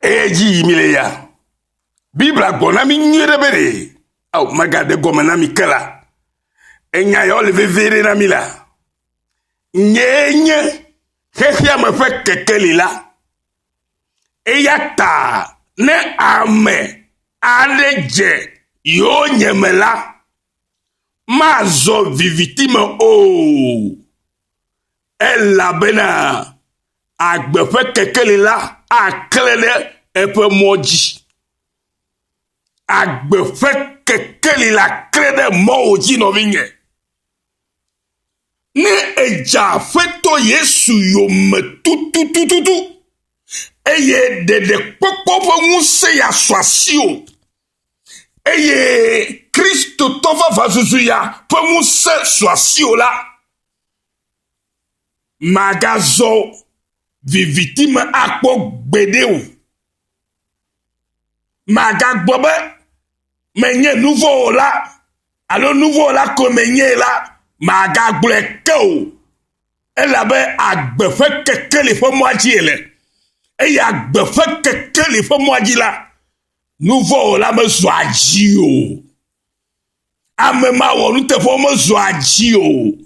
Eye dzi yi mi le ya. Biblia gblɔ na mi nyuie ɖe be ɖe, ao, megaɖe gɔme na mi ke la, enya yawo le vevie ɖe na mi la. Nyee nye xexeame ƒe kekeli la. Eya ta ne ame aɖe dze yonyeme la, mazɔ viviti me o, elabena agbe ƒe kekeli la aklẽ ɖe eƒe mɔ dzi. Agbe ƒe kekeli la klẽ ɖe mɔwò dzi, nɔvinye. Ne èdze Aƒetɔ Yesu yome tutututu eye ɖeɖekpɔkpɔ ƒe ŋusẽ ya su asiwò eye Kristotɔ vavã zuzu ya ƒe ŋusẽ su asiwò la, màgazɔ viviti me akpɔ gbeɖe o. Màgagblɔ be menye nuvɔ̃wɔla alo nuvɔ̃wɔla ko menye la, màgagblɔe ke o. Elabe agbe ƒe kekeli ƒe mɔa dzi le. Eye agbe ƒe kekeli ƒe mɔa dzi la, nuvɔ̃wɔla mezɔa dzi o. Ame mawɔnuteƒewo mezɔa dzi o.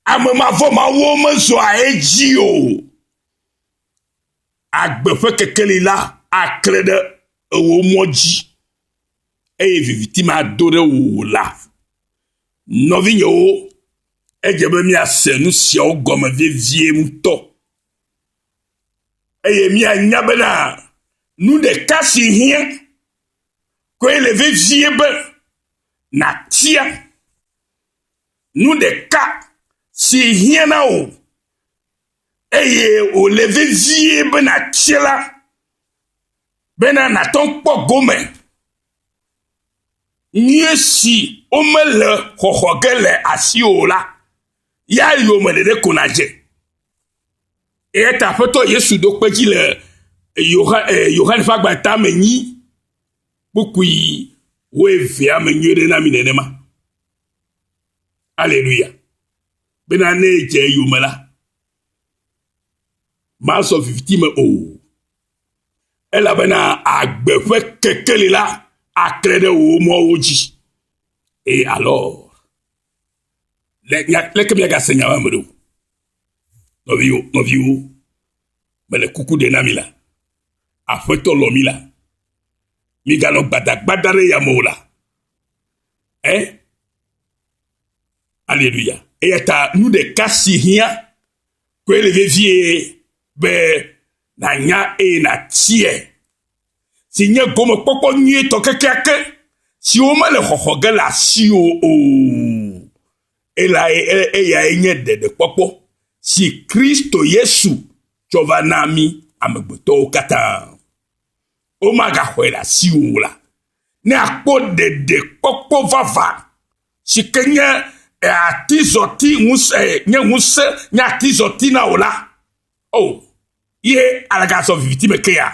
Ame mavɔ̃mawuwo mezɔa edzi o. Agbe ƒe kekeli la aklẽ ɖe ewò mɔ dzi eye viviti mado ɖe wò o la. Nɔvinyewo, edze be míase nu siawo gɔme vevie ŋutɔ eye míanya bena nu ɖeka si hiã koe le vevie be nàtia nu ɖeka si hiã na wò eye wòle vevie be nàtsi la, bena nàte ŋu kpɔ gome nyuie si womele xɔxɔ ge le asiwò o la, ya yome ɖeɖe ko nàdze. Eya ta Aƒetɔ Yesu ɖo kpe edzi le Yohane ƒe agbalẽ tame nyi kpukpui wuievea me nyuie ɖe na mi nenema. Aleluya. Bena ne edze eyome la, mazɔ viviti me o, elabena agbe ƒe kekeli la aklẽ ɖe wò mɔwo dzi. Eye alors, le nya leke miagase nya ma me ɖo? Nɔviwo, nɔviwo, mele kuku ɖe na mi la, Aƒetɔ lɔ̃ mi la, miganɔ gbadagbada ɖe yame o la. Eh? Aleluya. Eya ta nu ɖeka si hiã koe le vevie be nànya eye nàtiae, si nye gomekpɔkpɔ nyuietɔ kekeake si womele xɔxɔ ge le asiwò o. Elae, eyae nye ɖeɖekpɔkpɔ si Kristo Yesu tsɔ va na mí amegbetɔwo katã. Womagaxɔe le asiwò o la, ne àkpɔ ɖeɖekpɔkpɔ vavã si ke nye atizɔti ŋusẽ, nye ŋusẽ, nye atizɔti na wò la, o, oh, ye alagazɔ viviti me kea?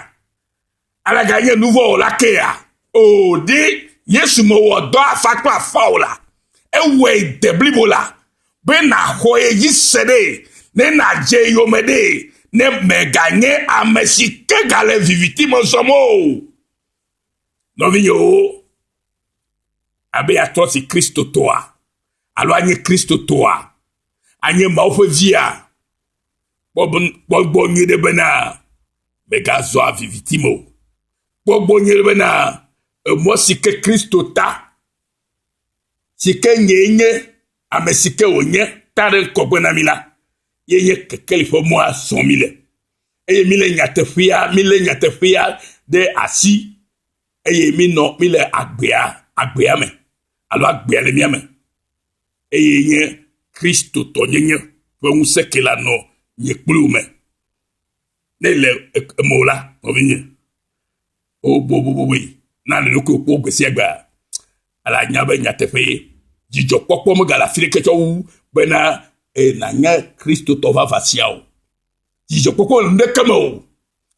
Alaga nye nuvɔ̃wɔla kea? O, oh, ɖe Yesu mewɔ dɔ afa kple afa o la, ewɔe de blibo la, be nàxɔ ye dzi se ɖe, ne nàdze yome ɖe, ne mèganye ame si ke gale viviti me zɔm o. Nɔvinyewo, abe yeatrɔ si Kristotɔa alo anye Kristotɔa, anye Mawu ƒe via, kpɔ gbɔ nyuie ɖe bena mègazɔa viviti me o. Kpɔ gbɔ nyuie ɖe bena emɔ si ke Kristo ta, si ke nyee nye ame si ke wònye ta ɖe ŋgɔgbe na mi la, ye nye kekeli ƒe mɔa zɔm mi le. Eye mi le nyateƒea, mi le nyateƒea ɖe asi eye minɔ mile agbea agbea me alo agbea le mía me eye nye kristotɔnyenye ƒe ŋusẽ ke la nɔ nye kpli wò me ne le eme o la nɔvinye woboboboboe na le ɖokuiwò kpɔ gbe sia gbea ale anya be nyateƒe dzidzɔkpɔkpɔ megale afi ɖeke tsɔ wu bena e, nànye kristotɔ vavã sia o dzidzɔkpɔkpɔ le nu ɖeke me o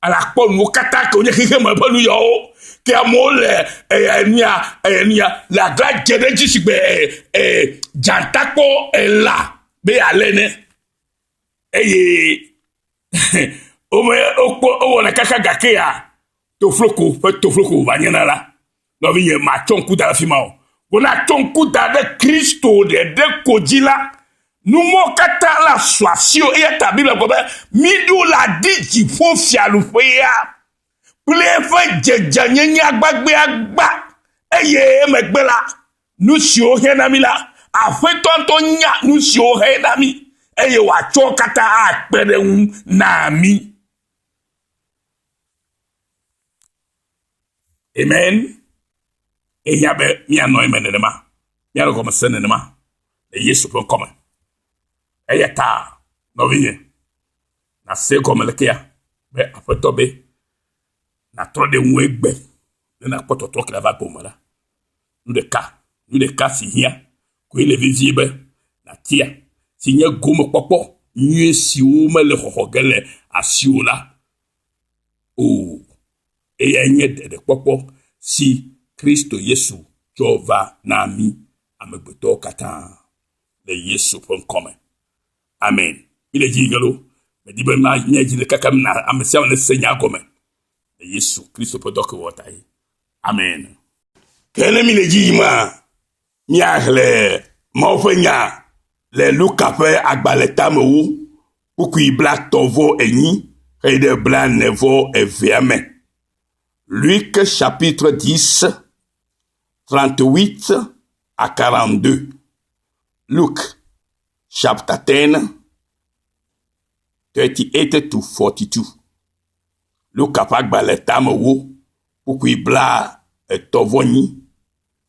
Ale akpɔ nuwo katã ke wonye xexeme ƒe nu yawo ke amewo le enuya enuya le agla dze ɖe edzi sigbe dzata kpɔ elã be yealé ne eye wome wokpɔ wowɔna kaka gake ya. Tofloko ƒe tofloko wòva nyena la, nɔvinye, matsɔ ŋku da ɖe afi ma o. Wo natsɔ ŋku da ɖe Kristo ɖeɖe ko dzi la, numɔwo katã la su asiwò. Eya ta Biblia gblɔ be, Miɖo la di dziƒo fiaɖuƒea kple eƒe dzedzenyenye agbagbeagba, eye emegbe la, nu siwo hiã na mí la, Aƒetɔ ŋutɔ nya nu siwo hiã na mí, eye wòatsɔ wo katã akpe ɖe eŋu na mí. Amen. Ehiã be míanɔ eme nenema, míanɔ gɔme se nenema le Yesu ƒe ŋkɔ me. Eya ta nɔvinye, nàse gɔme lekea be Aƒetɔ be nàtrɔ ɖe ŋu egbe ne nàkpɔ tɔtrɔ ke ava gbɔwò me la. Nu ɖeka, nu ɖeka si hiã koe le vevie be nàtia, si nye gomekpɔkpɔ nyui siwo mele xɔxɔ ge le asiwò la o. Eyae nye ɖeɖekpɔkpɔ si Kristo Yesu tsɔ va na mí amegbetɔwo katã le Yesu ƒe ŋkɔ me. Amen. Mi le dzi yi ge lo. Medi be manye dzi le kaka na ame sia ame nese nya gɔme le Yesu Kristo ƒe dɔ ke wɔ ta ye. Amen. Ke ne mi le dzi yima, míaxlẽ Mawu ƒe nya le Luka ƒe agbalẽ tamewo, kpukpui blatɔ̃ vɔ enyi heyi ɖe blaene vɔ evea me. Luc chapitre 10, 38 à 42. Luc chapter 10, 38 to 42. Luka ƒe agbalẽ tamewo, kpukpui bla etɔ̃ vɔ nyi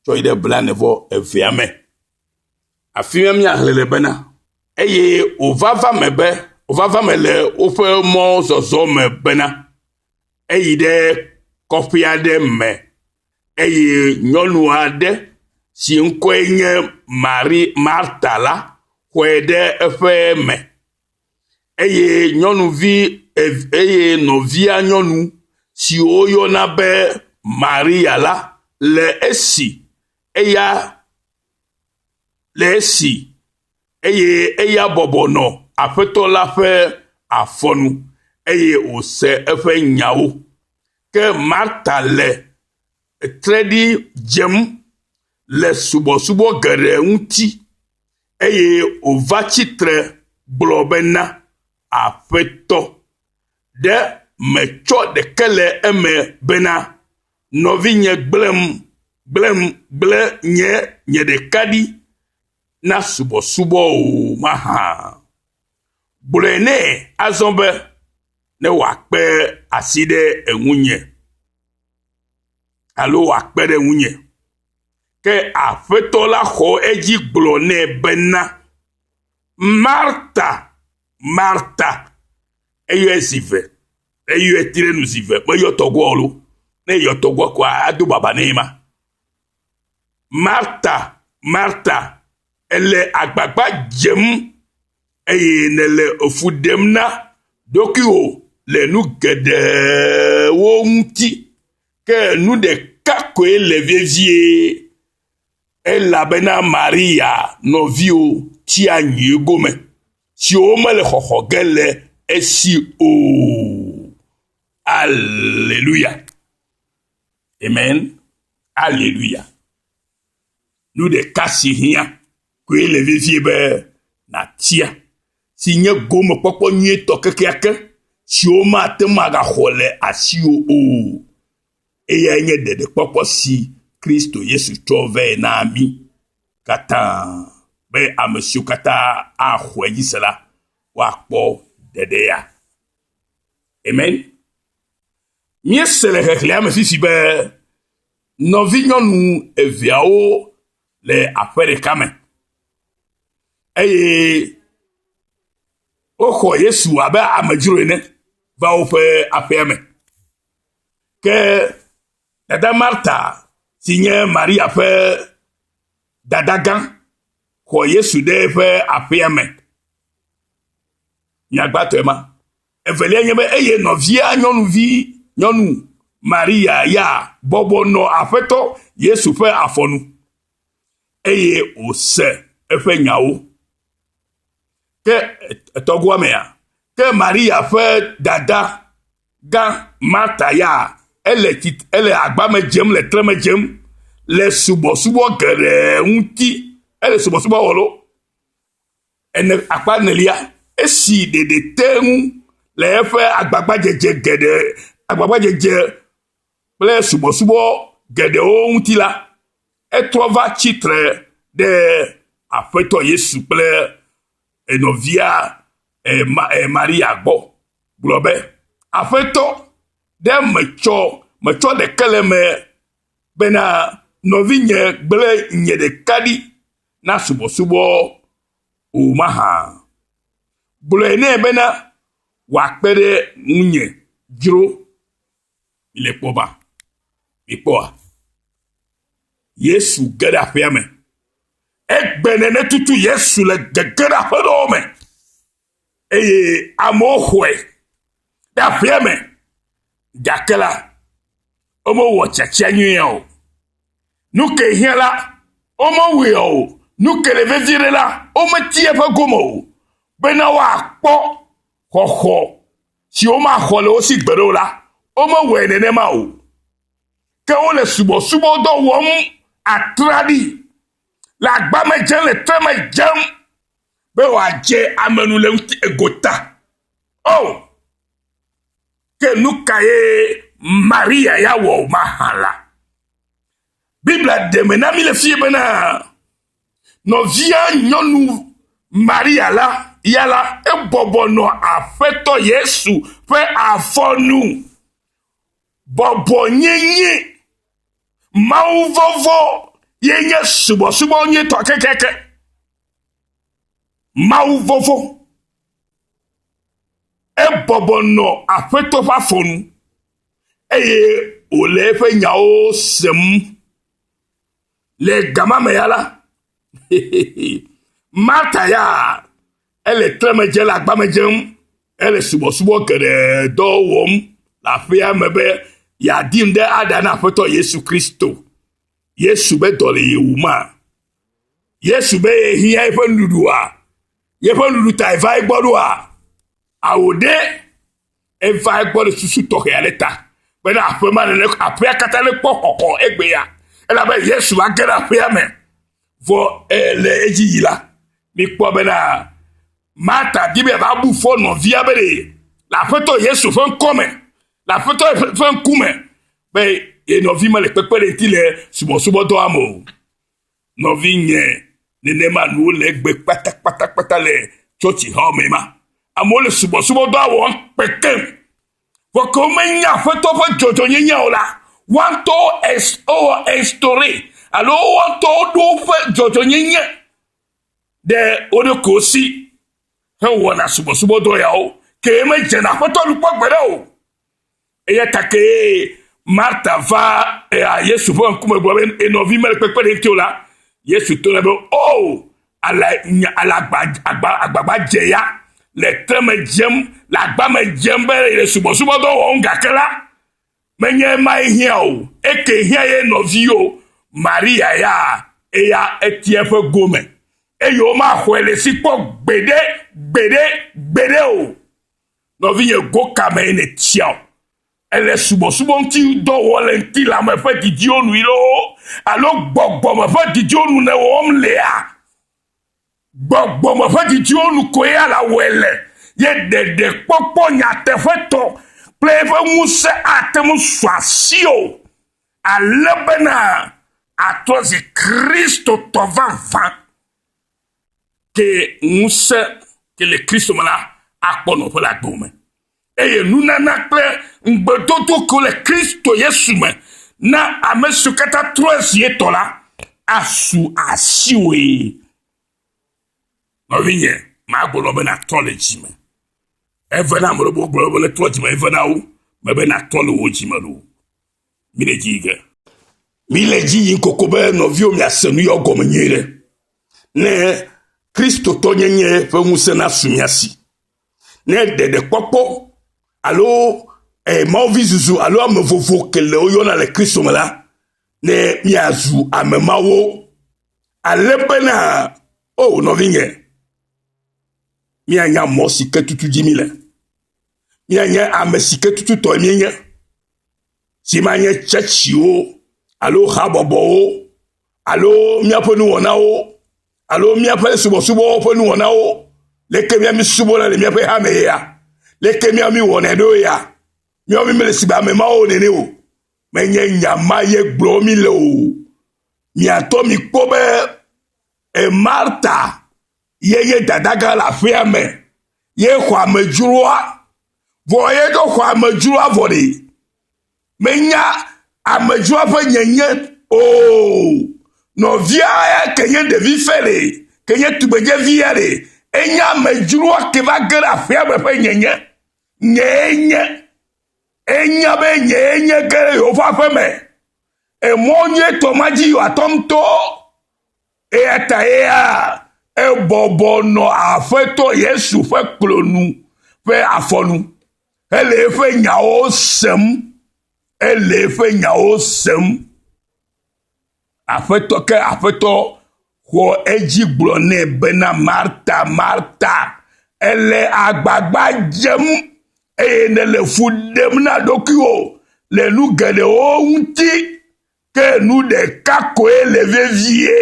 tsɔ yi ɖe blaene vɔ evea me. Afi ma míaxlẽ le bena, eye wòva va me be wòva va me le woƒe mɔzɔzɔ me bena eyi ɖe kɔƒe aɖe me eye nyɔnu aɖe si ŋkɔe nye Mari Marta la xɔe ɖe eƒe me. Eye nyɔnuvi eye nɔvia nyɔnu si woyɔna be Maria la le esi eya le esi eye eya bɔbɔ nɔ Aƒetɔ la ƒe afɔnu eye wòse eƒe nyawo. Ke Marta le tre ɖi dzem le subɔsubɔ geɖe ŋuti eye wòva tsi tre gblɔ bena, Aƒetɔ, ɖe mètsɔ ɖeke le eme bena nɔvinye gblẽm, gblẽm, gblẽ nye nye ɖeka ɖi na subɔsubɔ o mahã? Gblɔe nɛ azɔ be ne wòakpe asi ɖe eŋunye alo wòakpe ɖe ŋunye. Ke Aƒetɔ la xɔ edzi gblɔ nɛ bena, Marta, Marta, eyɔe zi ve, eyɔe ti ɖe nu zi ve, meyɔ tɔgɔa o lo. Ne eyɔ tɔgɔa koa, ado baba nɛ ma. Marta, Marta, èle agbagba dzem eye nèle fu ɖem na ɖokuiwò le nu geɖewo ŋuti. Ke nu ɖeka koe le vevie, elabena Maria nɔviwò tsia nyui gome, siwo mele xɔxɔ ge le esi o. Aleluya. Amen. Aleluya. Nu ɖeka si hiã koe le vevie be nàtia, si nye gomekpɔkpɔ nyuitɔ kekeake si womate ŋu agaxɔ le asiwò o. Eyae nye ɖeɖekpɔkpɔ si Kristo Yesu tsɔ vɛ na mí katã be ame siwo katã axɔe dzi se la, woakpɔ ɖeɖea. Amen. Míese le xexlẽa me fifi be nɔvinyɔnu eveawo le aƒe ɖeka me eye woxɔ Yesu abe amedzro ene va woƒe aƒea me. Ke dada Marta si nye Maria ƒe dadagã xɔ Yesu ɖe eƒe aƒea me. Nyagbãtɔe ma. Evelia nye be eye nɔvia nyɔnuvi nyɔnu Maria ya bɔbɔ nɔ Aƒetɔ Yesu ƒe afɔnu eye wòse eƒe nyawo. Ke etɔgoa mea, ke Maria ƒe dada gã Marta ya Ele tsi ele agba me dzem le tre me dzem le subɔsubɔ geɖe ŋuti. Ele subɔsubɔ wɔ lo. Ene akpa enelia esi ɖeɖe te ŋu le eƒe agbagbadzedze geɖe agbagbadzedze kple subɔsubɔ geɖewo ŋuti la, etrɔ va tsitre ɖe Aƒetɔ Yesu kple enɔvia Maria gbɔ gblɔ be, Aƒetɔ, ɖe metsɔ metsɔ ɖeke le eme bena nɔvinye gblẽ nye ɖeka ɖi na subɔsubɔ o mahã? Gblɔe nɛ bena wòakpe ɖe ŋunye dzro. Le kpɔ ba, mikpɔa? Yesu ge ɖe aƒea me. Egbe nene tutu Yesu le gege ɖe aƒe ɖewo me eye amewo xɔe ɖe aƒea me. Gake la, womewɔ tiatia nyuia o. Nu ke hiã la, womewɔe o. Nu ke le vevie ɖe la, wometi eƒe gome o bena woakpɔ xɔxɔ si womaxɔ le wo si gbeɖe o la, womewɔe nenema o. Ke wole subɔsubɔdɔ wɔm atraɖii, le agba me dzem, le tre me dzem be wòadze ame nu le ŋuti egota. O! Oh! Ke nu kae Maria ya wɔ mahã la? Biblia ɖe me na mí le fie bena Nɔvia nyɔnu Maria la ya la, ebɔbɔ nɔ Aƒetɔ Yesu ƒe afɔ nu. Bɔbɔnyenye, mawuvɔvɔ̃ ye nye subɔsubɔ nyuitɔ kekeake. Mawuvɔvɔ̃. Ebɔbɔ nɔ Aƒetɔ ƒe afɔ nu eye wòle eƒe nyawo sem. Le gama me ya la, Marta ya ele tre me dzem le agba me dzem, ele subɔsubɔ geɖe dɔ wɔm le aƒea me be yeadi ŋɖe aɖa na Aƒetɔ Yesu Kristo. Yesu be dɔ le ye wuma. Yesu be yehiã eƒe nuɖuɖua. Yeƒe nuɖuɖu ta eva egbɔ ɖoa? Ao ɖe eva egbɔ ɖe susu tɔxɛ aɖe ta bena aƒe ma nene aƒea katã ne kpɔ xɔxɔ egbea elabe Yesu va ge ɖe aƒea me vɔ le edzi yi la mikpɔ bena Marta di be yeava bu fɔ nɔvia be ɖe le aƒetɔ Yesu ƒe ŋkɔ me le aƒetɔ ƒe ŋkume be ye nɔvi mele kpekpe ɖe ŋuti le subɔsubɔdɔa me o. Nɔvinye, nenema nuwo le egbe kpatakpatakpata le tsɔtsixɔwo me ma. Amewo le subɔsubɔdɔa wɔm kpekem. Vɔ ke womenya Aƒetɔ ƒe dzɔdzɔnyenye o la, woa ŋutɔwo wowɔ instauré alo woa ŋutɔwo ɖo woƒe dzɔdzɔnyenye ɖe wo ɖokuiwo si hewɔna subɔsubɔdɔ yawo ke medzena Aƒetɔ nu kpɔ gbeɖe o. Eya ta kee Marta va Yesu ƒe ŋkume gblɔ be enɔvi mele kpekpe ɖe ŋuti o la, Yesu to nɛ be, O, ale ale agba agba agbagba dze ya le tre me dzem le agba me dzem be le subɔsubɔdɔ wɔm gake la, menye emae hiã o. Eke hiã ye nɔviwo. Maria ya eya etia eƒe gome eye womaxɔe le esi kpɔ gbeɖe gbeɖe gbeɖe o. Nɔvinye, go ka mee nètia o? Èle subɔsubɔ ŋuti dɔ wɔm le ŋutilãme ƒe didiwo nu loo alo gbɔgbɔme ƒe didiwo nu nèwɔm lea? Gbɔgbɔme ƒe didiwo nu koe ya la wɔe le ye ɖeɖekpɔkpɔ nyateƒetɔ kple eƒe ŋusẽ ate ŋu su asiwò ale bena àtrɔ zi Kristotɔ vavã. Ke ŋusẽ ke le Kristo me la akpɔ nɔƒe le agbe me. Eye nunana kple ŋugbedodo kewo le Kristo Yesu me na ame siwo katã trɔ zi etɔ la asu asiwòe. Nɔvinye, magblɔ be nàtrɔ le dzi me. Eve na ame ɖewo be wogblɔ be netrɔ dzi me, eve na wo mebe nàtrɔ le wò dzi me loo. Mi le dzi yi ge. Mi le dzi yim koko be nɔviwo miase nu yawo gɔme nyuie ɖe. Ne Kristotɔnyenye ƒe ŋusẽ nasu mia si. Ne ɖeɖekpɔkpɔ alo eh, Mawu zuzu alo ame vovo ke le woyɔna le Kristo me la, ne miazu ame mawo. Ale bena, o oh, nɔvinye, mianya mɔ si ke tutu dzi mi le. Mianye ame si ke tututɔe míenye. Si manye tsɛtsiwo alo habɔbɔwo alo míaƒe nuwɔnawo alo míaƒe subɔsubɔwo ƒe nuwɔnawo. Leke mía mi subɔna le míaƒe hame ya? Leke mía mi wɔnɛ ɖo ya? Míawo mi mele sigbe ame mawo nene o. Menye nya ma ye gblɔm mi le o. Miatɔ mi kpɔ be e Marta ye nye dadaga le aƒea me ye xɔ amedzroa vɔ ye ɖo xɔ amedzroa vɔ ɖe menya amedzroa ƒe nyenye o nɔvia ya ke nye ɖevi fɛ ɖe ke nye tugbedzɛvi ya ɖe enya amedzroa ke va ge ɖe aƒea me ƒe nyenye nyee nye enya be nyee nye ge ɖe yewoƒe aƒe me emɔ nyuietɔ ma dzi yewoatɔ ŋutɔ Eya ta eya ebɔbɔ nɔ Aƒetɔ Yesu ƒe klonu ƒe afɔnu hele eƒe nyawo sem. Ele eƒe nyawo sem. Aƒetɔ ke Aƒetɔ xɔ edzi gblɔ nɛ bena Marta, Marta, èle agbagba dzem eye nèle fu ɖem na ɖokuiwò le nu geɖewo ŋuti. Ke nu ɖeka koe le vevie,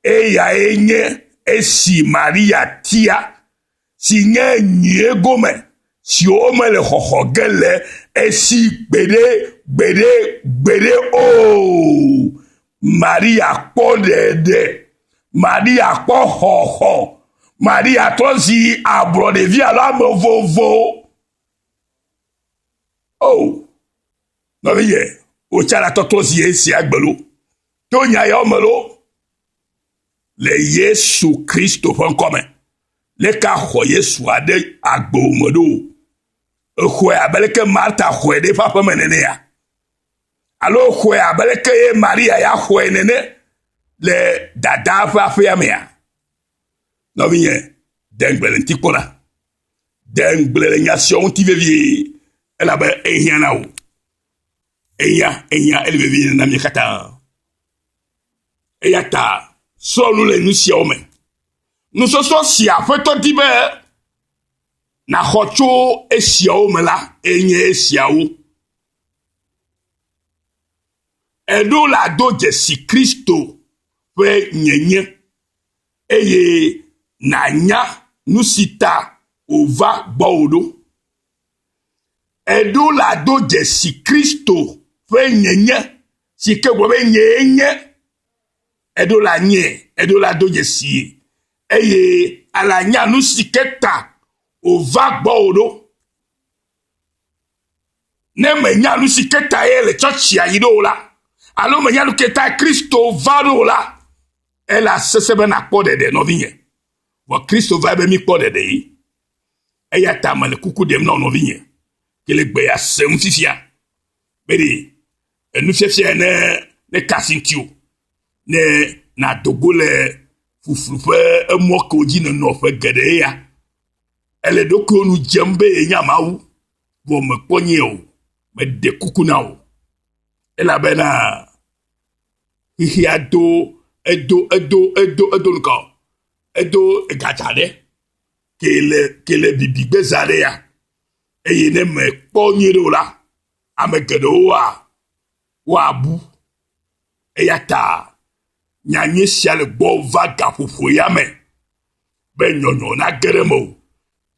eyae nye esi Maria tia, si nye nyuie gome si womele xɔxɔ ge le esi gbeɖe, gbeɖe, gbeɖe o. Maria kpɔ ɖeɖe. Maria kpɔ xɔxɔ. Maria trɔ zi ablɔɖevi alo ame vovo. O, nɔvinye, wotsa la tɔtrɔ zi esia gbe lo. To nya yawo me lo, le Yesu Kristo ƒe ŋkɔ me. Leke xɔ Yesu aɖe agbo me ɖo? Exɔe abe leke Marta xɔe ɖe eƒe aƒeme nenea? Alo xɔe abe leke ye Maria ya xɔe nene le dadaa ƒe aƒea mea? Nɔvinye, de ŋugble le ŋuti kpɔ ɖa. De ŋugble le nya siawo ŋuti vevie elabe ehiã na wò. Ehiã, ehiã, ele vevie na mí katã. Eya ta srɔ̃ nu le nu siawo me. Nusɔsrɔ̃ si Aƒetɔ di be nàxɔ tso esiawo me la enye esiawo. Èɖo la do dzesi Kristo ƒe nyenye eye nànya nu si ta wòva gbɔwò ɖo. Èɖo la do dzesi Kristo ƒe nyenye si ke gblɔ be nyee nye. Èɖo la nye, èɖo la do dzesi eye ala nya nu si ke ta wòva gbɔwò ɖo. Ne mènya nu si ke ta ye le tsɔtsia yi ɖo o la, alo mènya nu ke ta Kristo va ɖo o la, ele asese be nàkpɔ ɖeɖe, nɔvinye. Vɔ Kristo va be míkpɔ ɖeɖe ye. Eya ta mele kuku ɖem na wò nɔvinye, ke le gbe ya sem fifia, be ɖe enufiafia ne ne kasi ŋutiwò, ne nàdo go le fuflu ƒe emɔ kewo dzi nènɔ ƒe geɖe ya. Ele ɖokuiwò nu dzem be yenya Mawu, vɔ mèkpɔ nyuie o. Meɖe kuku na wò elabena xexea do edo edo edo edo nu ka o edo egadza ɖe ke le ke le bibigbeza ɖe ya eye ne mèkpɔ nyuie ɖe o la, ame geɖewoa woabu. Eya ta nyanyui sia le gbɔ va gaƒoƒo ya me be nyɔnyɔ nage ɖe mewò.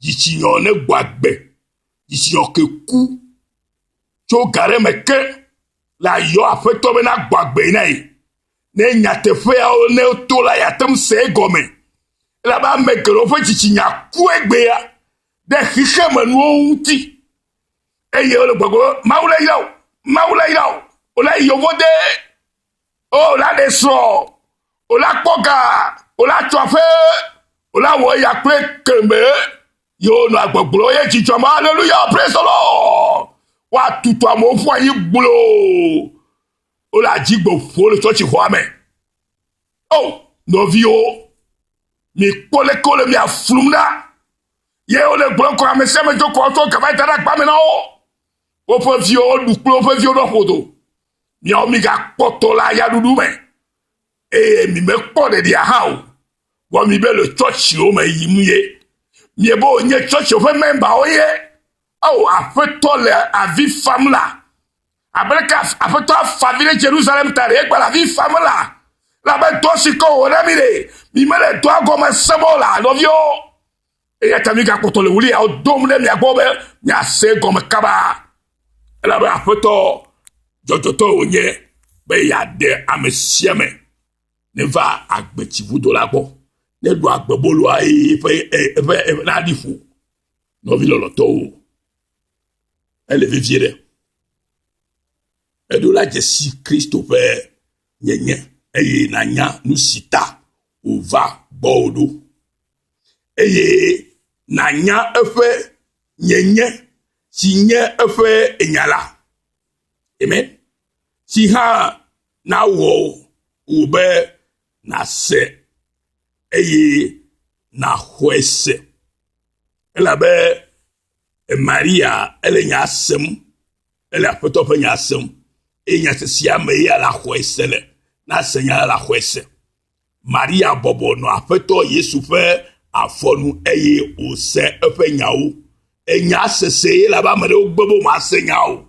Dzitsinyɔ negbɔ agbe. Dzitsinyɔ ke ku tso ga ɖe me ke la yɔ Aƒetɔ be nagbɔ agbe na ye. Ne nyateƒeawo ne woto la yeate ŋu se egɔme. Elabe ame geɖewo ƒe dzitsinya ku egbea ɖe xexemenuwo ŋuti. Eye wole gbɔgblɔ be Mawu le yra wò, Mawu le yra wò, wòle yi yewo de, o wòle aɖe srɔ̃, wòle akpɔ ga, wòle atso aƒe, wòle awɔ eya kple keme. Ye wonɔ agbɔgblɔ ye dzidzɔ ma, aleluya, praise the Lord. Woatutu amewo ƒu anyi gbloo. Wole adzigbe ƒo le tsɔtsixɔa me. O, nɔviwo, mikpɔ leke wole mia flum ɖa. Ye wole gblɔm kɔ ame sia ame dzo kɔ tsɔ gava da ɖe agba me na wo. Woƒe viwo ɖu kple woƒe viwo ɖɔ ƒodo. Miawo migakpɔtɔ le ayaɖuɖu me eye mi mekpɔ ɖeɖia hã o. Vɔ mi be le tsɔtsiwo me yim ye. Miebe wonye tsɔtsiwo ƒe mɛmbawo ye. Ao, Aƒetɔ le avi fam la, abe leke Aƒetɔ afa avi ɖe Yerusalem ta ɖe, egba le avi fam la, le abe dɔ si ke wòwɔ na mi ɖe, mi mele dɔa gɔme sem o la, nɔviwo. Eya ta migakpɔtɔ le ɣliawo dom ɖe mia gbɔ be miase egɔme kaba. Elabe Aƒetɔ dzɔdzɔtɔ wònye be yeaɖe ame sia ame neva agbetsivudo la gbɔ, neɖu agbeboloa eye eƒe eƒe eƒe naɖi ƒo. Nɔvi lɔlɔ̃tɔwo, ele vevie ɖe. Eɖo la dze si Kristo ƒe nyenye eye nànya nu si ta wòva gbɔwò ɖo. Eye nànya eƒe nyenye si nye eƒe nya la. Amen. Si hã nawɔ wò be nàse eye nàxɔe se. Elabe Maria ele nya sem, ele Aƒetɔ ƒe nya sem eye nya sesia me eya la xɔe se le. Na se nya la la xɔe se. Maria bɔbɔ nɔ Aƒetɔ Yesu ƒe afɔnu eye wòse eƒe nyawo. Enya sese ye labe ame ɖewo gbe be womase nya o.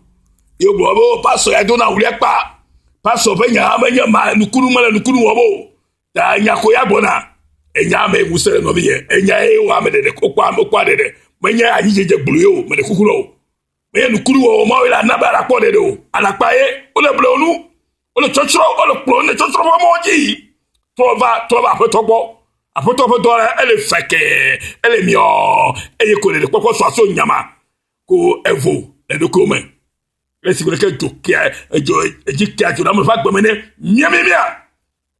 Ye wogblɔ be o pastor ya dona ɣli akpa. Pastor ƒe nya menye ma nukunu mele nukunu wɔm o. Ta nya ko ya gbɔna. Enya me ŋusẽ le nɔvinye. Enya ye wɔ ame ɖeɖe wokpɔ ame kpɔ ɖeɖe. Menye anyidzedze gblɔe o, meɖe kuku na o. Menye nukunu wɔwɔ mawo la na be alakpɔ ɖeɖe o. Alakpa ye wole ble wo nu. Wole tsɔtsrɔ̃, wole kplɔ ne tsɔtsrɔ̃ ƒe mɔ dzi. Trɔ va, trɔ va aƒetɔ gbɔ. Aƒetɔ ƒe dɔ la ele fekee, ele miɔɔ eye ko ɖeɖe kpɔkpɔ sɔ aso nyama ko evo le ɖokuiwo me. Le esi ɖeke dzo kea edzo edzi kea dzo ɖe ame ƒe agbe me ne miamiamia.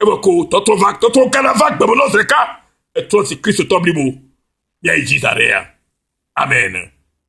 Evɔ ko tɔtrɔ va tɔtrɔ gã va agbe me nɔ zi ɖeka. Etrɔ si Kristotɔ blibo. Míayi dzi da ɖea. Amen.